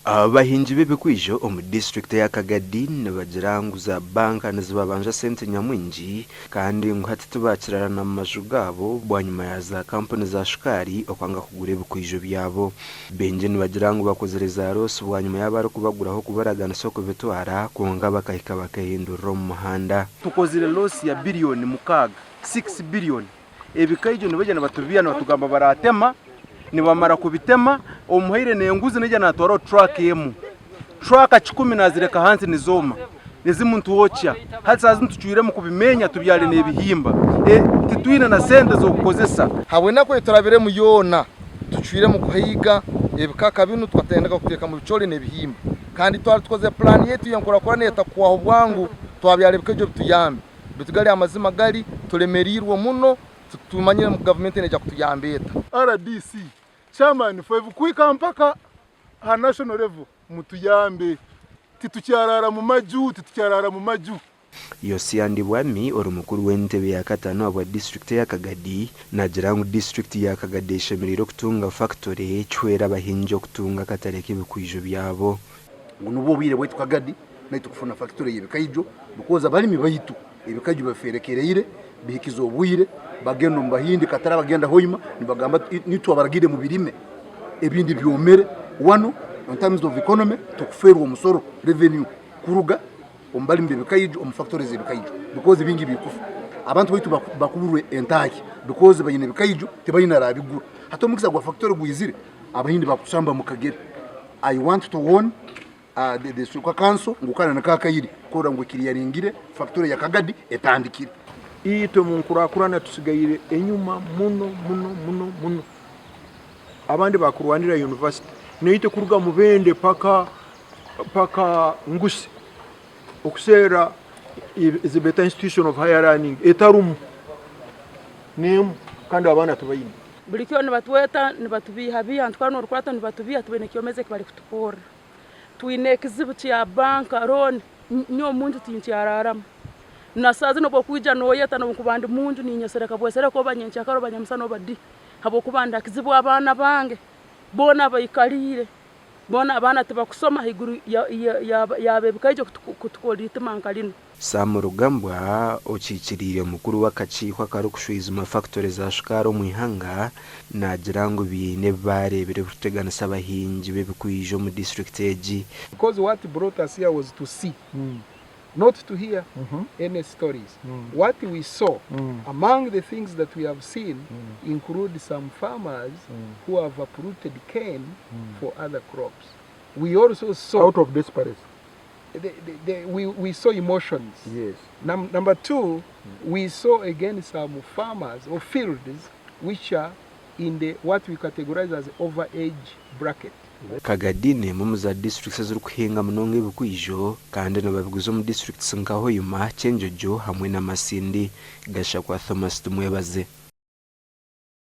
Abahingi b'ebikwijo omu disiturikiti eya Kagadi nibagira ngu za banka nizibabanja sente nyamwingi kandi ngu hati tibakirara na mu maju gaabo bwanyima ya za kampuni za shukaari okwanga kugura ebikwijo byabo. Baingi nibagira ngu bakozire za loosi bwanyima y'abarikubaguraho kubaraganisa okubitwara kwonka bakahika bakehindurira omu muhanda. Tukozire loosi ya biriyoni mukaaga, six billion, Ebikaiju nibaija nibatubiiha nibatugamba baratema, nibamara kubitema, omuhaire n'enguzi naija natwaraho truck emwe. Truck kikumi nazireka ahansi nizooma, ezimu nitwokya. Hati saaha zinu tucwiremu kubimenya tubyare n'ebihimba. Titwine na sente z'okukozesa. Habw'enaku ei turabiremu yoona, tucwiremu kuhaiga ebikaka binu tukatandika kuteekamu ebicoori n'ebihimba. Kandi twaba tukozire pulaani yaitu y'enkurakurana etakuhwaho bwangu, twabyara ebikaiju ebituyambe. Beitu gari amazima gari turemereirwe muno titumanyire ngu gavumenti neija kutuyamba eta. Rdc, Chairman five kuhika mpaka aha national level mutuyambe titukyarara mumaju titukyarara mumaju. Yosia Ndibwami ori mukuru w'entebe ya kataano ahabwa disiturikiti eya Kagadi naagira ngu disiturikiti ya Kagadi eshemereire okutunga fakitore kihwere abahingi okutunga akatare k'ebikwijo byabo. Ngu nubwo obwire bwaitu Kagadi naitwe kufuna fakitore y'ebikaijo because abalimi baitu ebikaijo bafeerekereire bihikize obwire bagenda omu Bahindi Katara bagenda Hoima nibagamba nitwe abaragire mubirime ebindi byomere wanu in terms of economy tukufeerwa omusoro revenue kuruga omu balimi b'ebikaijo omu fakitore z'ebikaijo because bingi bikufa abantu baitu bakuburwe entaahya because baine ebikaijo tibaine arabigura hati omukisa gwa fakitore gwizire Abahindi bakutusamba mu kagere I want to warn the, the Suka Council ngu kana niko akaire kurora ngu ekiriyaringire factory ya Kagadi etandikire. Itwe mu nkurakurana tusigaire enyuma muno muno muno muno. Abandi bakurwanira university naitwe kuruga Mubende paka paka Ngusi okuseera ezibeta institution of higher learning etarumu nemu kandi abaana tibaine. Buri kiro nibatweta nibatubiihabiiha nitwara n'orukurato nibatubiiha tibaine kyomezi eki barikutukorra. Twine ekizibu kya banka looni, nyowe omunju tinkyaraaramu. Na saaha zinu obu okwija nooyeta n'obu nkuba ndi munju ninyesereka bwesereko oba nyenkyakara oba nyamusana oba di habwokuba ndi ha kizibu abaana bange boona baikaliire. Boona abaana tibakusoma haiguru y'ab'ebikaija kutukorra eitima nka rinu. Sam Rugambwa, okiikiriire mukuru w'akakiiko akarikushwijuma fakitore za shukaari omu ihanga, naagira ngu baine ebi baareebire ebirikuteganisa abahingi b'ebikwija omu disiturikiti egi. Because what brought us here was to see not to hear any stories. What we saw among the things that we have seen include some farmers who have uprooted cane for other crops. We also saw Out of desperation. the, the, the, we, we saw emotions. Yes. Num, number two, we saw again some farmers or fields which are in the what we categorize as over age bracket. Kagadi n'emwe omu za disiturikiti ezirikuhinga munonga ebikwijo kandi nibabiguza omu disiturikiti nka Hoima, Kyenjojo hamwe na Masindi. Gashakwa Thomas Tumwebaze.